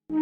Ke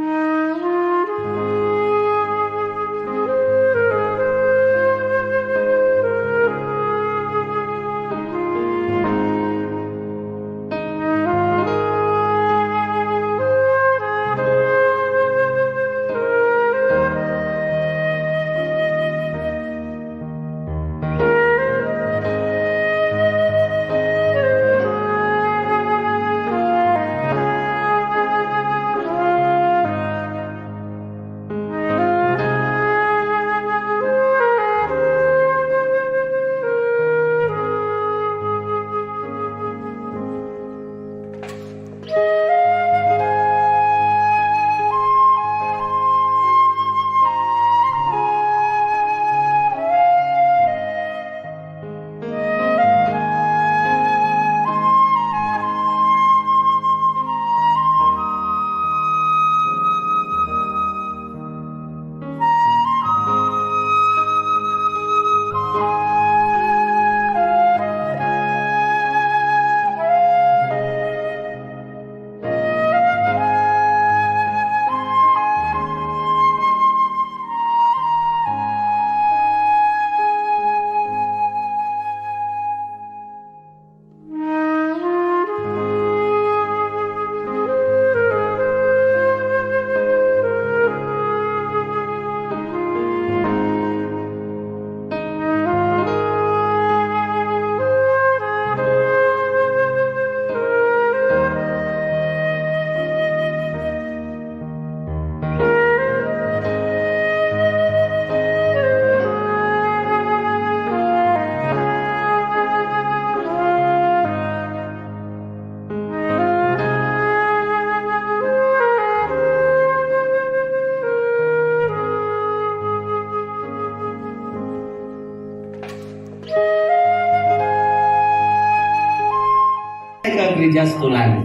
gerija setulan.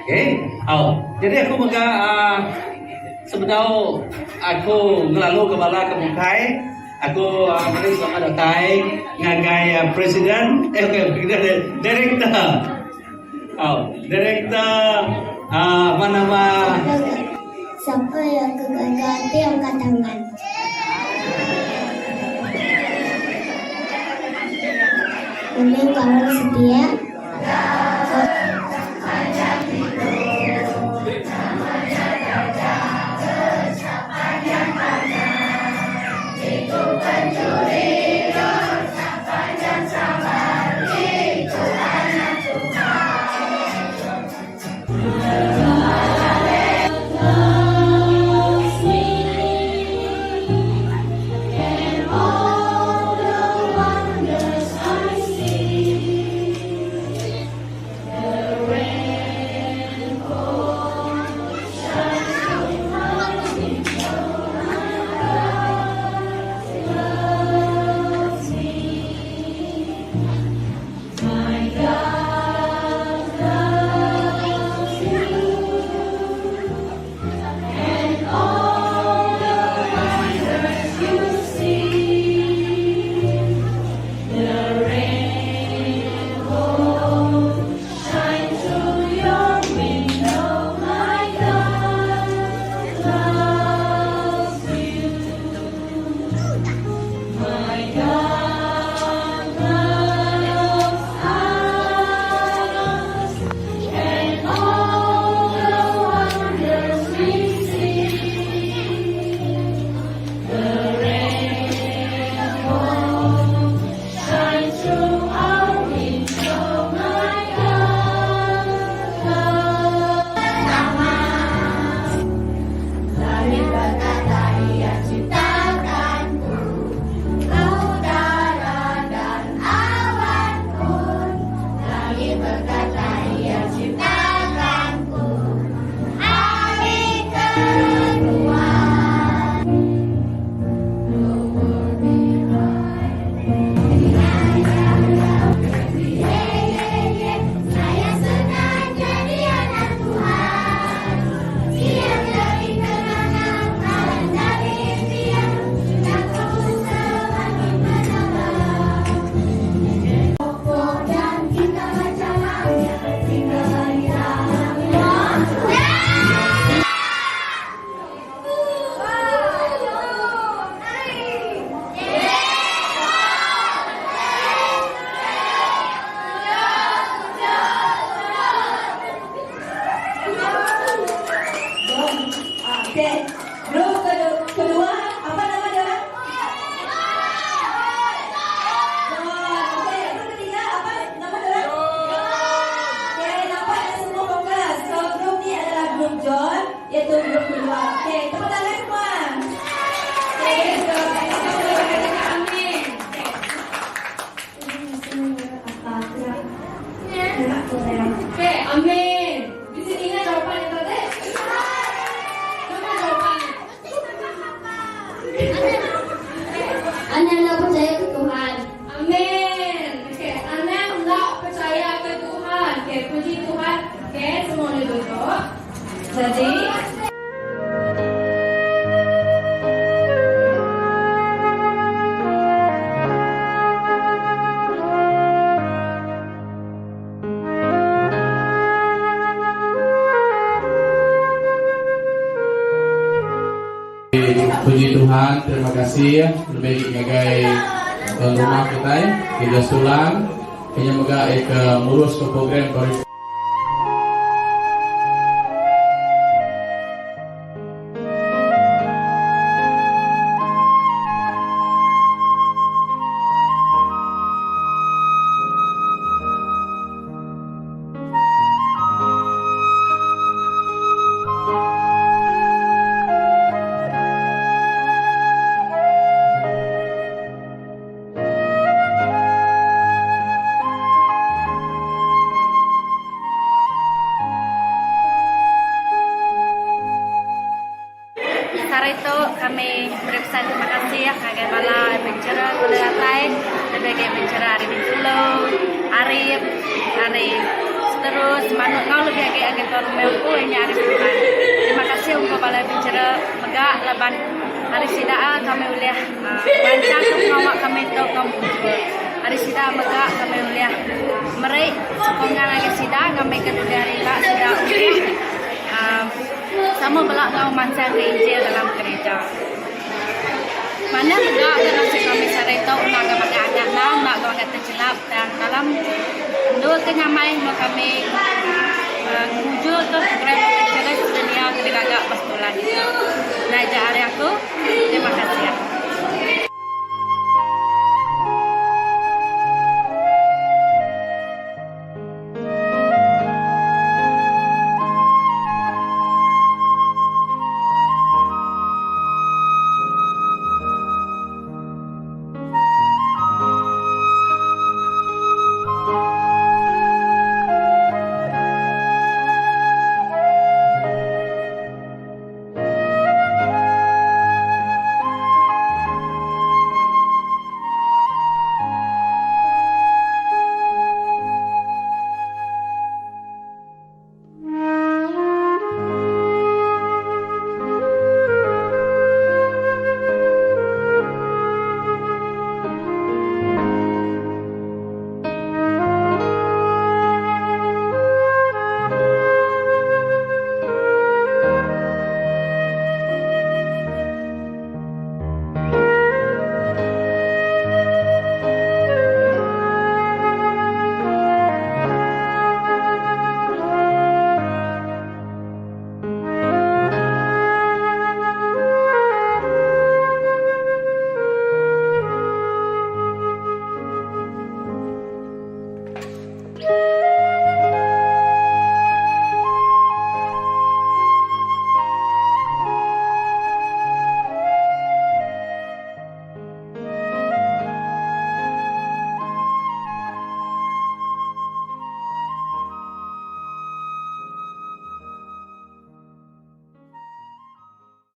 Okey. Au. Jadi aku mega uh, sebedau aku ngelalu ke bala ke bukai, aku uh, meri selamat datai ngagai uh, presiden eh okey director. Au, director uh, apa nama Siapa yang kegaga hati angkat tangan. Kami kawan setia. John iaitu grup kedua. Okey, tepuk tangan semua. Okey, so kita boleh katakan amin. Okey. Okey, amin. Di sini ingat jawapan yang tadi? Nama jawapan. Ana enda percaya ke Tuhan. Amin. Okey, Ana enda percaya ke Tuhan. Okey, puji Tuhan. Okey, semua boleh duduk. Jadi, Puji Tuhan, terima kasih lebih ngagai tuan rumah kitai, Gereja Sulang, kenya mega iya ke ngurus ke program Sehari tu kami meri pesan terima kasih ngagai bala adventurer ke udah datai lebih agi adventurer ari Bintulu, Arip, ari Seterus, Manuk enggau lebih agi ngagai Tuan Rumah empu iya nya ari Seremban. Terima kasih ungkup bala adventurer mega laban ari sida kami ulih ngerancangka pengawa kami tu enggau mujur. Ari sida mega kami ulih meri sokongan ngagai sida ngambika dudi hari ila sida ulih uhh Sama bela enggau mansang ke Injil dalam kereja. Manah mega ke nasib kami sehari tu enda ga bangat angat endang enda ga bangat terchelap tang dalam endur ke nyamai endur kami uhh ngemujur ke program Adventurous Dunia ke digaga ba sekolah ditu. Enda aja ari aku. Terima kasih.